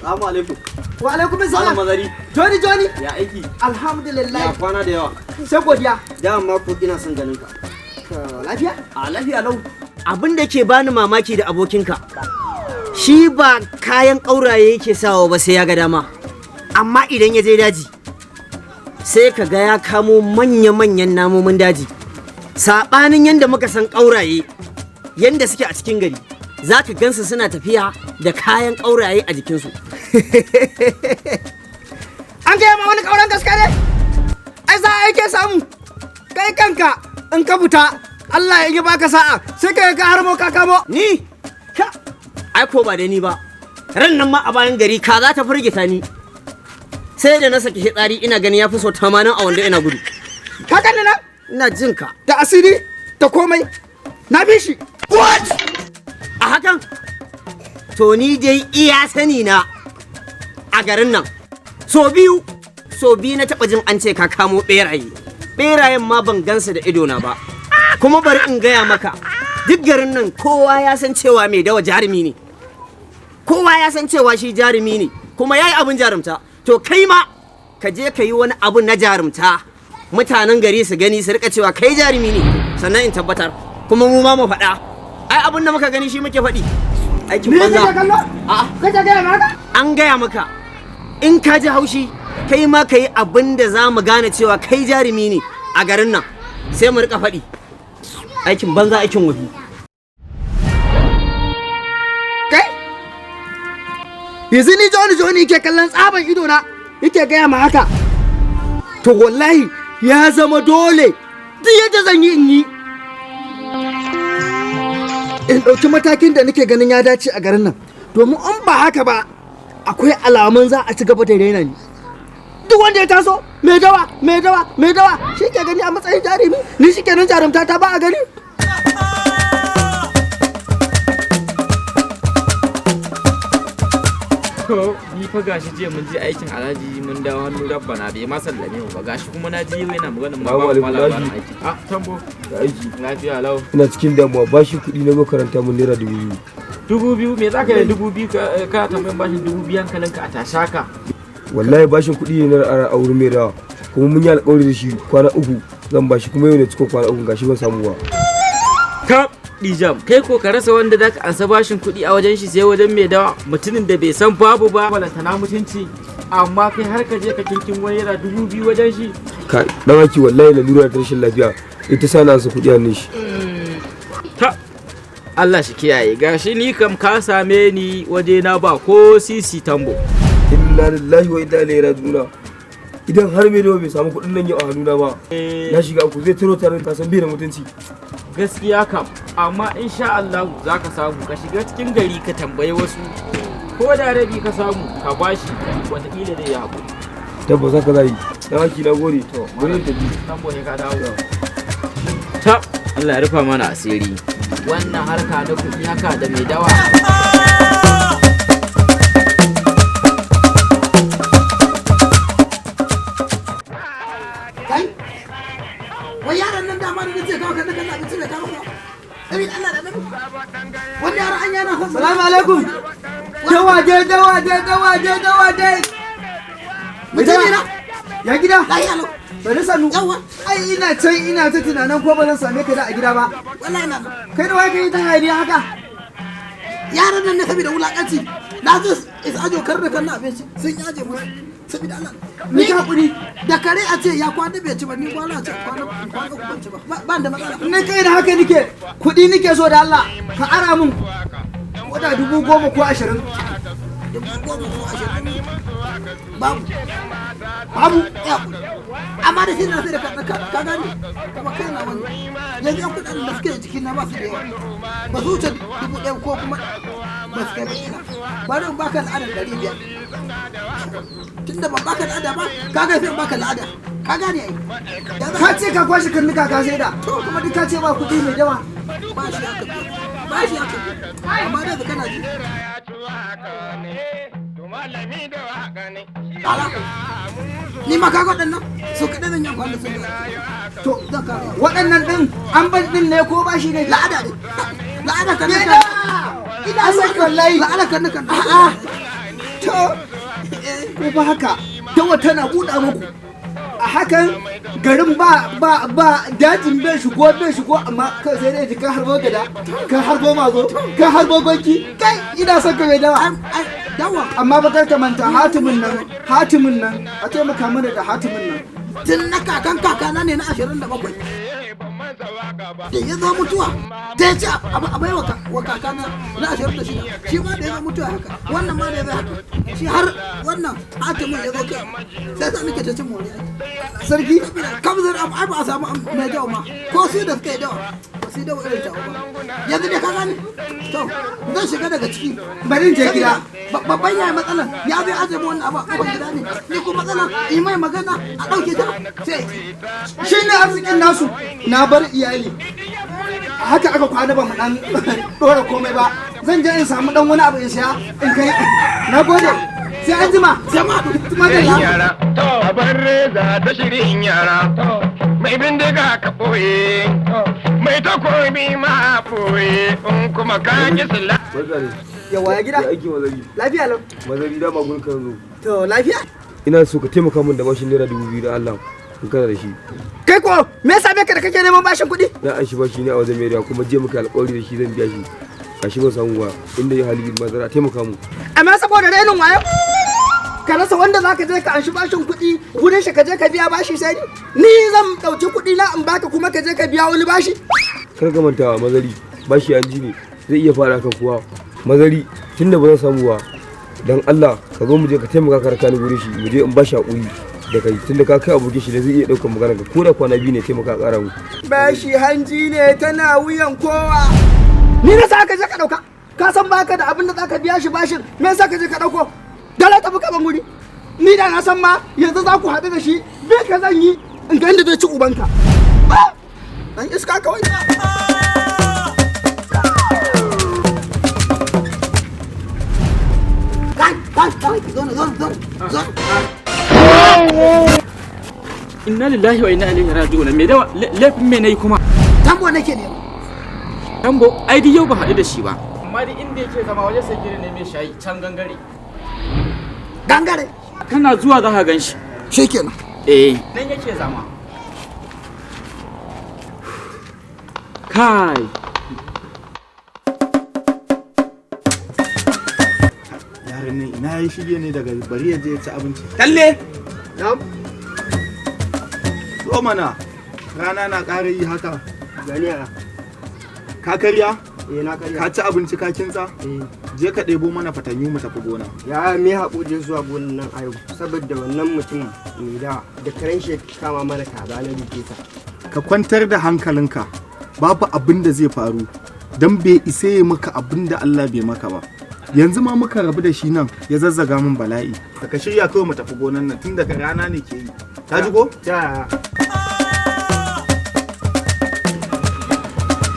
Assalamu alaikum. Wa alaikum Malam salam. Mazari. Johnny Johnny. Ya aiki. Alhamdulillah. Ya kwana da yawa. Sai godiya. Dama ko ina son ganin ka. To, lafiya? A lafiya lau. Abin da ke bani mamaki da abokinka. Shi ba kayan ƙauraye yake sawa ba sai ya ga dama. Amma idan ya je daji sai ka ga ya kamo manya-manyan namomin daji. Saɓanin yadda muka san ƙauraye yadda suke a cikin gari, za ka gansu suna tafiya da kayan ƙauraye a jikinsu. An gaya ma wani ƙauren gaske ne? Ai za a aike samu. Kai kanka in ka fita, Allah ya yi baka sa'a, sai ka ga har mo ka kamo. Ni? Ka! Ai ko ba da ni ba. Ran nan ma a bayan gari ka za ta firgita ni. Sai da na saki hitsari, ina gani ya fi so 80 a wanda ina gudu. Ka gani nan? Ina jin ka. Da asiri da komai. Na bi shi. A hakan? To, ni dai iya sani na a garin nan. So biyu na taɓa jin an ce ka kamo ɓeraye. Ɓerayen ma ban gansu da idona ba. Kuma bari in gaya maka, duk garin nan kowa ya san cewa mai dawa jarumi ne. Kowa ya san cewa shi jarumi ne, kuma ya yi abin jarumta. To, kai ma ka je ka yi wani abu na jarumta. Mutanen gari su gani, su rika cewa kai jarumi ne, sannan in tabbatar. Kuma mu ma mu faɗa. Ai abin da muka gani shi muke faɗi. Aikin Ni banza. kake kallo? A'a. Kake gaya ma haka? An gaya maka, in ka ji haushi, kai ma ka yi abin da za mu gane cewa kai jarumi ne a garin nan, sai mu rika faɗi. Aikin banza, aikin wofi. Kai? Yanzu ni Johnny Johnny yake kallon tsaban ido na yake gaya ma haka. To, wallahi ya zama dole duk yadda zan yi in yi. In ɗauki matakin da nake ganin ya dace a garin nan. Domin in ba haka ba, akwai alamun za a ci gaba da raina ni. Duk wanda ya taso, mai dawa, mai dawa, mai dawa, shi ke gani a matsayin jarumi, ni shi kenan jarumta ta ba a gani. To, ni fa gashi jiya mun je aikin Alhaji, mun dawo hannu rabbana, bai ma sallame mu ba. Gashi kuma na ji yau yana maganin ma Assalamu ba ma alaikum, labarin Alhaji. aiki. Ah, Tambo. Da aiki. Lafiya lau. Ina cikin damuwa, bashi kuɗi na makaranta mun naira 2,000. 2,000? Me zaka yi da 2,000? Ka tambayin bashin 2,000, hankalinka a tasha ka. Wallahi bashin kuɗi ne na a wurin mai dawa, kuma mun yi alƙawari da shi kwana 3 zan bashi, kuma yau ne cikin kwana 3, gashi ban samu ba. Ka Dijam, kai ko ka rasa wanda zaka ansa bashin kuɗi a wajen shi sai wajen mai dawa, mutumin da bai san babu ba balantana mutunci, amma kai har ka je ka kinkin wani naira 2,000 wajen shi. Kai dan haki, wallahi lalura ta rashin lafiya ita sa na ansa kuɗi a hannun shi. Ta Allah shi kiyaye, gashi ni kam ka same ni waje na ba ko sisi, Tambo. Inna lillahi wa inna ilaihi raji'un. Idan har mai dawa bai samu kuɗin nan yau a hannuna ba, na shiga uku, zai taro tare, ka san bai da mutunci. Gaskiya kam, amma insha Allah za ka samu. Ka shiga cikin gari ka tambayi wasu, ko da rabi ka samu ka bashi, wataƙila zai yi haƙuri. Tabbas haka za yi. Dan haki, na gode, to bari in tafi. Tambo, ne ka dawo. Ta Allah ya rufa mana asiri, wannan harka na kuɗi haka da mai dawa. Kai, wai yaran nan dama da nace kawo kan kan abinci da kawo saboda Allah da Annabi, wanda yaran an yana son. Salamu alaikum. Dawaje, dawaje, dawaje, dawaje. Mutane na. Ya gida? Lafiya lau. Bari sanu. Yawwa. Ai ina can ina ta tunanin ko ba zan same ka da a gida ba. Wallahi na. Kai da wai kai ta hayaniya haka? Yaran nan ne saboda wulakanci na zo is ajo kar da kan abinci sun yi aje musu saboda Allah. Ni ka hakuri. Da kare a ce ya kwana bai ci ba, ni kwana a ce kwana 3 ban ci ba, ba da matsala. Ni kai da haka nike. Kuɗi nike so da Allah. Ka ara mun. Ko da 10,000 ko 20. 10,000 ko 20 babu. Babu. Ya hakuri, amma da shi na sai da ka gani kuma kai na wani yanzu yan kuɗin da suke jikin na ba su da yawa, ba su wuce 1,000 ko kuma ba su kai ba. Kila bari in baka al'adar 500, tunda ban baka al'ada ba, ka ga sai in baka al'ada, ka gane ai. Ya za Ka ce ka kwashe karnuka ka saida. Kuma duk ka ce ba kuɗi, mai yawa. Ba shi aka biya, ba shi aka biya, amma da kana ji. Ala ni ma kaga waɗannan su kaɗai zan yi amfani da su. To, zan kare. Waɗannan ɗin an ban ɗin ne ko ba shi ne? La'ada ne, la'ada kan. Ina ina son wallahi. La'ada kan kan. A'a. To, ko fa haka dawa tana buɗa muku a hakan garin ba ba ba dajin bai shigo bai shigo, amma kai sai dai ka harbo gada, ka harbo mazo, ka harbo gwanki. Kai, ina son ka mai dawa. Ai dawa. Amma ba kar ka manta hatimin nan, hatimin nan, a taimaka mana da hatimin nan. Tun na kakan kakana ne na 27 da ya zo mutuwa ta ce a bai wa kakana na 26, shi ma da ya zo mutuwa haka, wannan ma da ya zo haka, shi har wannan hatimin ya zo kai, sai sa nake ta cin moriya. Sarki. Kamzar abu ai ba a samu mai dawa ma, ko su da suka yi dawa ba su yi dawa irin tawa ba. Yanzu dai ka gane, to zan shiga daga ciki. Bari in je gida. Babban yaya matsalan ya zai aje mu wannan abu a kofar gida ne, ni ko matsalan yi mai magana a ɗauke ta sai Shi ne arzikin nasu. Na bar iyali haka aka kwana ba mu dan dora komai ba. Zan je in samu dan wani abu in siya in kai. Na gode, sai an jima. Sai mu haɗu. Madalla. Yara a bar reza ta shirin yara, mai bindiga ka ɓoye, mai takobi ma ɓoye, in kuma ka ki sila. Barka ne. Yawa, ya gida? Ya aiki, mazari? Lafiya lau. Mazari, dama gurin ka zo. To, lafiya. Ina so ka taimaka min da bashin ₦2,000 da Allah in kana da shi. Kai ko me yasa ka da kake neman bashin kuɗi? Na an shi bashi ne a wajen mai kuma je muka alƙawari da shi zan biya shi. Gashi ban samu ba, inda ya hali mazara taimaka mu. Amma saboda rainin wayo ka rasa wanda zaka je ka anshi bashin kuɗi wurin shi ka je ka biya bashi, sai ni zan ɗauki kuɗi na in baka kuma ka je ka biya wani bashi. Kar ka manta mazari, bashi an ji ne zai iya fara kan kuwa. Mazari, tunda ba zan samu ba, dan Allah ka zo mu je ka taimaka ka raka ni gurin shi, mu je in bashi hakuri da kai, tunda ka kai abokin shi da zai iya ɗaukar magana ka ko da kwana 2 ne, taimaka ƙara mu. Bashi hanji ne tana wuyan kowa. Ni na sa ka je ka ɗauka, ka san baka da abin da zaka biya shi bashin, me yasa ka je ka ɗauko? Dala, tafi ka ban guri. Ni da na san ma yanzu za ku haɗu da shi, me ka zan yi in ga inda zai ci ubanka. Ah! Dan iska kawai. Kai kai kai, zo zo zo zo. Inna lillahi wa inna ilaihi raji'un. Me dawa, laifin me nayi kuma? Tambo nake nema. Tambo ai duk yau ba haɗu da shi ba, amma dai inda yake zama wajen sagiri ne mai shayi can gangare. Gangare? Kana zuwa za ka gan shi. Shikenan. Eh, nan yake zama. Kai. Yaran nan ina ya shige ne daga bari ya je ya ci abinci? Talle. Na'am. Zo mana, rana na ƙara yi haka. Gani a. Ka karya? Eh, na karya. Ka ci abinci, ka kintsa? Je ka ɗebo mana fatanyu mu tafi gona. Ya me haƙuri zuwa gonan nan a yau saboda wannan mutum mai dawa da karen shi kama mana kaza na duke ta. Ka kwantar da hankalinka, babu abin da zai faru don bai isa ya maka abin da Allah bai maka ba. Yanzu ma muka rabu da shi nan ya zazzaga min bala'i. Ka shirya kawai mu tafi gonan nan tun daga rana ne ke yi. Ka ji ko? Ya.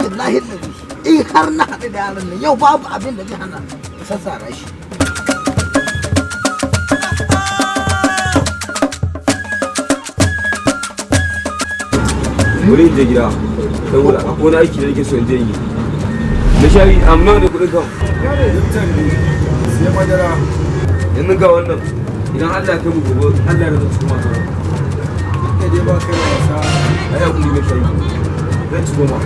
Billahi lazi in har na haɗu da yaron nan yau babu abin da zai hana in sassara shi. Bari in je gida saboda akwai wani aiki da nake so in je yi. Na shayi amma da kuɗin kan. Sai madara. Yanzu ga wannan, idan Allah ya kai mu gobe Allah ya zan ci goma. Duk da dai ba kai wasa. Ai hakuri mai shayi, zan ci goma.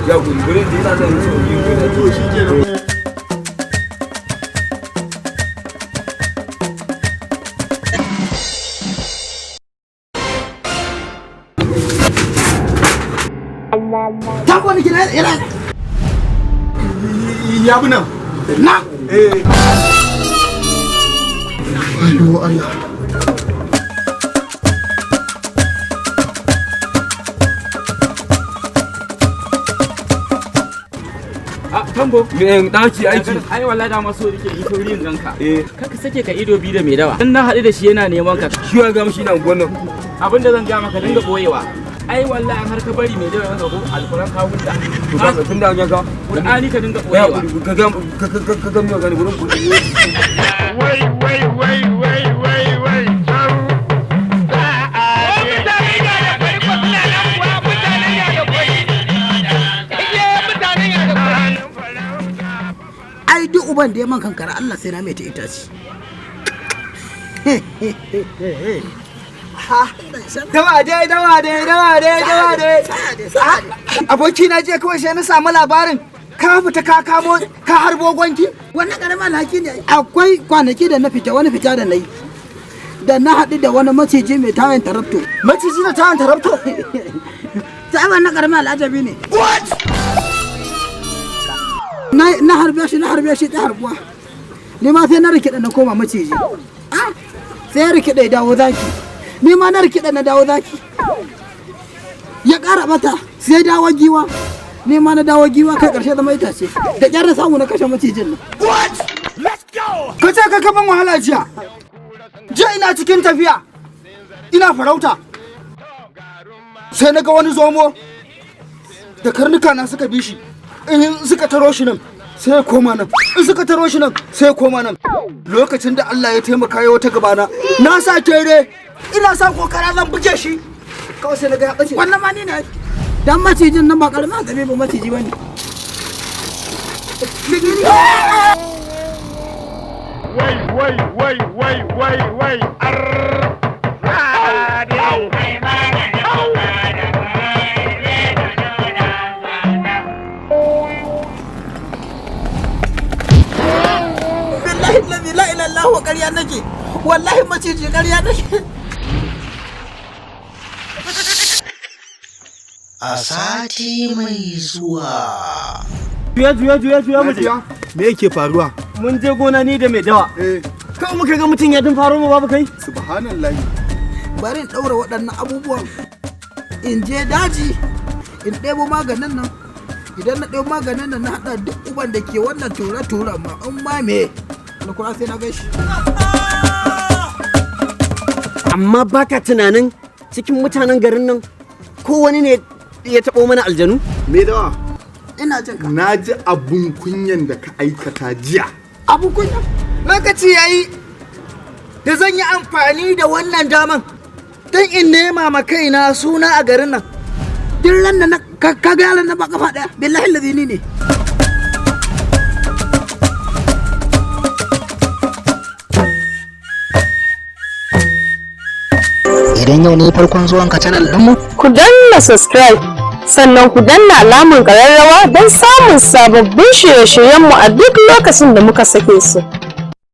Ya hakuri, bari in je, ina son yi wani aiki. To shi kenan. Tambo nake na yana. Ya bi nan. Na. Eh. Ayo Allah. A Tambo. Me ɗaki aiki. Ai wallahi dama so nake yi sauri in ganka. Eh. Kar ka sake ka ido biyu da mai dawa. Dan na haɗu da shi yana neman ka. Shi ya ga mishi ina unguwar nan. Abin da zan gaya maka, dinga boyewa. Ai wallahi an har ka bari mai dawa yanka ko alquran ka huta. To ka tun da an yanka. Qur'ani ka dinga Ya boyewa. hakuri, ka ga ka ka ka ga mu gani gurin kuɗi. Wai wai wai wai wai wai can za a je. Ai duk uban da ya man kankara Allah sai na mai ta itace. Dawa dai, dawa dai, dawa dai, dawa dai. Aboki na je kawai sai na samu labarin ka fita ka kamo ka harbo gwanki. Wannan karamin alhaki ne. Akwai kwanaki da na fita, wani fita da na yi, da na haɗu da wani maciji mai tawayen tarabto. Maciji da tawayen tarabto? Ta wannan karamin al'ajabi ne. Na harbe shi, na harbe shi, ta harbuwa. Ni ma sai na rikida na koma maciji. Ah, sai ya rikida ya dawo zaki. Ni ma na rikida na dawo zaki. Ya ƙara bata sai ya dawo giwa. Ni ma na dawo giwa, kai ƙarshe zama itace. Da ƙyar na samu na kashe macijin nan. Ka ce ka kaman wahala jiya. Jiya ina cikin tafiya. Ina farauta. Sai na ga wani zomo da karnuka na suka bi shi. In suka taro shi nan sai ya koma nan. In suka taro shi nan sai ya koma nan. Lokacin da Allah ya taimaka ya wata gabana, na sa kere, ina sa kokara zan buge shi. Kawai sai na ga ya ɓace. Wannan ma ni ne. Dan macijin nan ba karamin hatsabi ba maciji bane. Wai wai wai wai wai wai arr. Billahi allazi la ilaha illa huwa, ƙarya nake. Wallahi maciji ƙarya nake. A sati mai zuwa. Juya juya juya juya mu je. Me yake faruwa? Mun je gona ni da mai dawa. Eh. Kawai muka ga mutum ya faro mu babu kai. Subhanallahi. Bari in ɗaura waɗannan abubuwan. In je daji in ɗebo maganin nan. Idan na ɗebo maganin nan na haɗa, duk uban da ke wannan tura-tura ma in ma me. Alkura sai na gaishe. Amma baka tunanin cikin mutanen garin nan ko wani ne ya taɓo mana aljanu? Me dawa? Ina jin ka. Na ji abun kunyan da ka aikata jiya. Abun kunya? Lokaci yayi da zan yi amfani da wannan daman don in nema ma kaina suna a garin nan. Duk ran da na ka ga yaran nan ba kafa ɗaya, billahi allazi ni ne. Idan yau ne farkon zuwan ka channel ɗinmu, Ku danna subscribe, sannan ku danna alamar ƙararrawa don samun sababbin shirye-shiryenmu a duk lokacin da muka sake su.